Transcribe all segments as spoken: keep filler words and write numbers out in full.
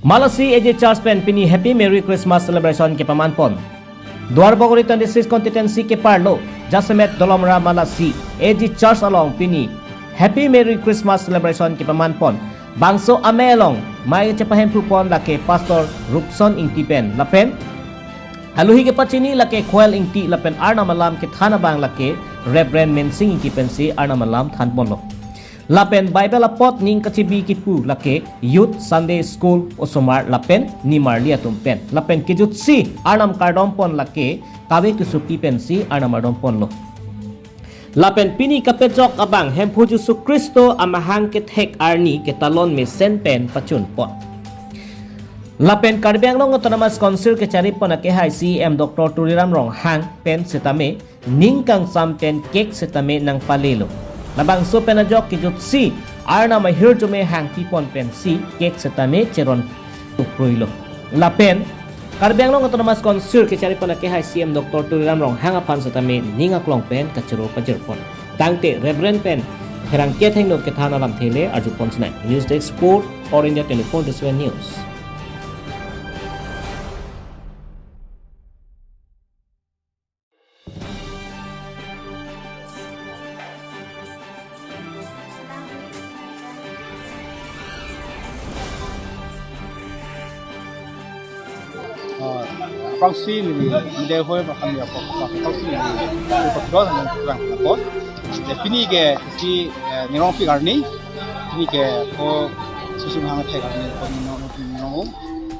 Malasi A G Church pen pini Happy Merry Christmas celebration kepaman pon. Duarbagori twenty-six constituency keparlo, jasemet Dolomra Malasi A G Church along pini Happy Merry Christmas celebration kepaman pon. Bangso amei along mei chepahemphu pon lake Pastor Rupson Ingti pen lapen aluhi kepachini lake Khoel Ingti lapen Arnam alam kethan abang lake Reverend Mensing Ingti pensi Arnam alam than ponlo. Lapen Bible apot ning kachibi kipu lake Youth Sunday School osomar lapen nimarli atum pen. Lapen kejutsi Arnam kardom pon lake kave kesopi pensi Arnam ardom ponlo. Lapen pini kapejok abang Hemphu Jisu Kristo amahang kethek arni ketalon mesen pen pachun pon. Lapen Karbi Anglong Autonomous Council kechari pon akehai C E M Doctor Tuliram Ronghang pen setame ning kangsam pen cake setame nangpalelo. Labangso pen ajok kejutsi Arnam ahirjume hangpi pon pensi cake setame cheron ukruilo. Lapen Karbi Anglong Autonomous Council kechari pon akehai C E M Doctor Tuliram Ronghang aphan setame ning aklong pen kachoro pajir pon. Tangte Reverend pen pherangke athengno kethan alamthe le arju pon sinai. News Desk Report, All India twenty-four into seven News. Ah, aphrangsi neli, neli hoi bahkan ya, aphrangsi neli, neli patrol nang terang apa. Ya, pini ke si, eh, nirong pi arni, pini ke ko susun hang thek arni, ko nirong, nirong,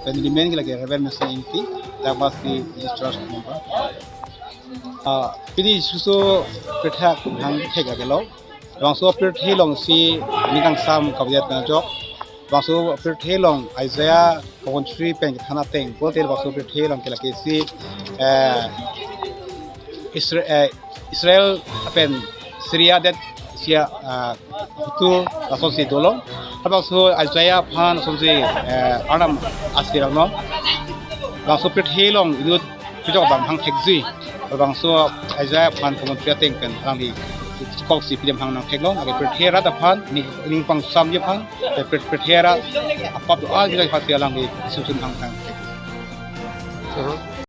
pen neli men ke lake Reverend Mensing Ingti, dak bas di church member. Ah, pini susu perthak hang thek agelo. Bangso pirthe along si ning kangsam kavajat na jok. Bangso pirthe along Isaiah commentary pen kethan ateng. Kote bangso pirthe along ke lake si, eh, Isra-, eh, Israel pen Syria det sia, ah, itu lason si dolo. Bangso Isaiah aphan lason si, eh, Arnam asirang no. Bangso pirthe along idut pejok abang hang thekji. Bangso Isaiah aphan commentary ateng pen alangli kok si pidem hang nang theklong, lake pirthe arat aphan, ning, ning pangsamji aphan, pir-, pirthe arat apap do-an ji aphan si alangli susun hang hang thek.